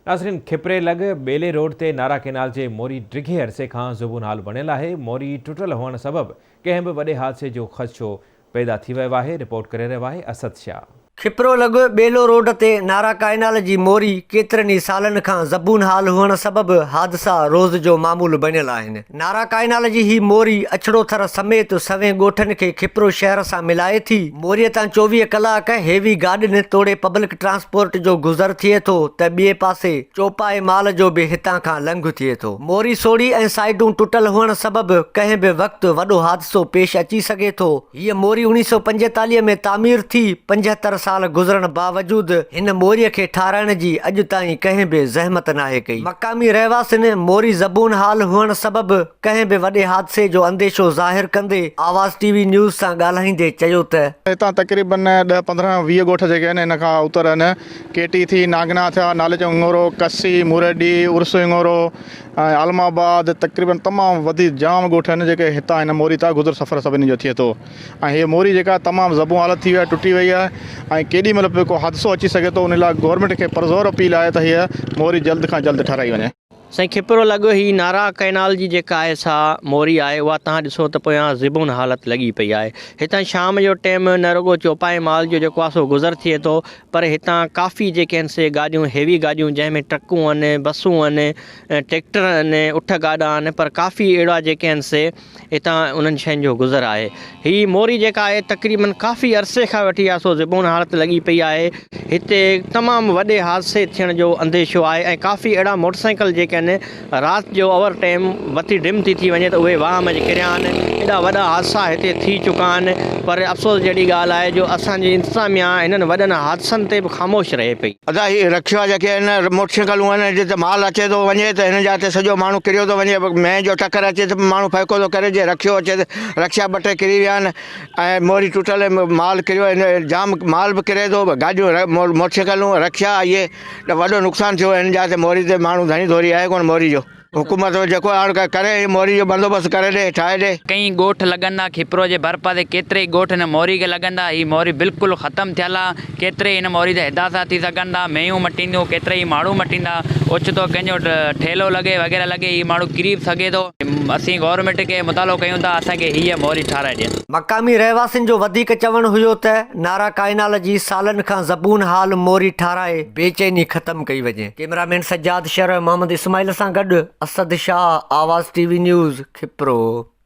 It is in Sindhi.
ناظرين کپري لڳ ٻيلي روڊ تي نارا ڪينال جي موري ڊگهي عرصي کان زبون حال بڻيل آهي، موري ٽٽل هئڻ سبب ڪنهن به وڏي حادثي جو خدشو پيدا ٿي ويو آهي، رپورٽ ڪري رهيو آهي اسد شاهه. کپرو لڳ ٻيلو روڊ تي نارا ڪئنال جي موري ڪيترن ئي سالن کان زبون حال هئڻ سبب حادثا روز جو معمول بڻيل آهن. نارا ڪئنال جي هي موري اڇڙو ٿر سميت سوين ڳوٺن کي کپرو شهر سان ملائي ٿي. موريء تان 24 ڪلاڪ هيوي گاڏين توڙي پبلڪ ٽرانسپورٽ جو گذر ٿئي ٿو ته ٻئي پاسي چوپائي مال جو به هتان کان لنگهه ٿئي ٿو. موري سوڙهي ۽ سائيڊون ٽٽل هئڻ سبب ڪنهن به وقت وڏو حادثو پيش اچي سگهي ٿو. هيء موري اوڻيهه سئو پنجيتاليهه ۾ تعمير ٿي، 75 سال گذرڻ باوجود هن موريء کي ٺاهرائڻ جي اڄ تائين ڪنهن به زحمت ناهي ڪئي. مقامي رهواسين موري زبون حال هئڻ سبب ڪنهن به وڏي حادثي جو انديشو ظاهر ڪندي آواز ٽي وي نيوز سان ڳالهائيندي چيو ته. هتان تقريبن ڏهه 15 20 ڳوٺ جيڪي آهن ان کان اتر آهن ڪيٽي ٿي نانگنا ٿيا نالچ هڱورو ڪسي موريڊي عرس هڱورو ۽ عالم آباد تقريبن تمام وڌيڪ جام ڳوٺ آهن جيڪي هتان هن موري تان گذر سفر سڀني جو ٿئي ٿو ۽ هيء موري جيڪا تمام زبون حالت ٿي وئي آهي ٽٽي وئي آهي ۽ ڪيڏي مهل به ڪو حادثو اچي سگهي ٿو ان لاء گورنمينٽ کي پرزور اپيل آهي ته هيء موري جلد کان جلد ٺهرائي وڃي. سائين کپرو لڳ هي نارا ڪئنال جي جيڪا آهي سا موري آهي اها تهان ڏسو ته پويان زبون حالت لڳي پئي آهي هتان شام جو ٽيم نه رڳو چوپائي مال جو جيڪو آهي سو گذر ٿئي ٿو پر هتان ڪافي جيڪي آهن سي گاڏيون هيوي گاڏيون جنهن ۾ ٽرڪون آهن بسون آهن ٽريڪٽر آهن اٺ گاڏا آهن پر ڪافي اهڙا جيڪي آهن سي هتان انهن شين جو گذر آهي هي موري جيڪا آهي تقريبن ڪافي عرصي کان وٺي آهي سو زبون حالت لڳي پئي آهي هتي تمام وڏي حادثي ٿيڻ جو انديشو آهي ۽ ڪافي اهڙا موٽر سائيڪل جيڪي آهن رات جو اوور ٽيم بتي ڊم ٿي ٿي وڃي ته اهي واهه منجهه ڪريا آهن، ايڏا وڏا حادثا هتي ٿي چڪا آهن پر افسوس جهڙي ڳالهه آهي جو اسان جي انتظاميا انهن وڏن حادثن تي به خاموش رهي پئي. ادا هي رڪشا جيڪي آهن موٽرسائيڪلون آهن جتي مال اچي ٿو وڃي ته هن جا تي سڄو ماڻهو ڪريو ٿو وڃي مينهن جو ٽڪر اچي ته ماڻهو ڦهڪو ٿو ڪري جي رڪشو اچي ته رڪشا ٻه ٽي ڪري ويا آهن ۽ موري ٽٽل مال ڪريو آهي جام مال به ڪري ٿو گاڏيون موٽرسائيڪلون رڪشا اهي ته وڏو نقصان ٿيو هن جا تي موري تي ماڻهو ڌڻي ڌوري آهي ڪونه موري جو حڪومت جيڪو هاڻ ڪري هي موري جو بندوبست ڪري ڏي ٺاهي ڏي. ڪئين ڳوٺ لڳندا کپرو جي ڀرپاسي ڪيتري ئي ڳوٺ هن موري کي لڳندا هي موري بلڪل ختم ٿيل آ ڪيتري ئي هن موري تي حداسا ٿي سگهن ٿا مينهون مٽينديون ڪيتري ئي ماڻهو مٽيندا اوچتو ڪنهن جو ٺيلو لڳي وغيره لڳي هي ماڻهو ڪري به سگهي ٿو اسين گورنمينٽ کي مطالبو ڪيون ٿا اسان کي هيء موري ٺاهرائي ڏين. مقامي رهواسين جو وڌيڪ چوڻ هيو ته نارا ڪئنال جي سالن کان زبون حال موري ٺاهرائي بي چيني ختم ڪئي وڃي. ڪئميرا مين سجاد شر محمد اسماعيل سان گڏ Asad Shah, Awaz T V news, Khipro.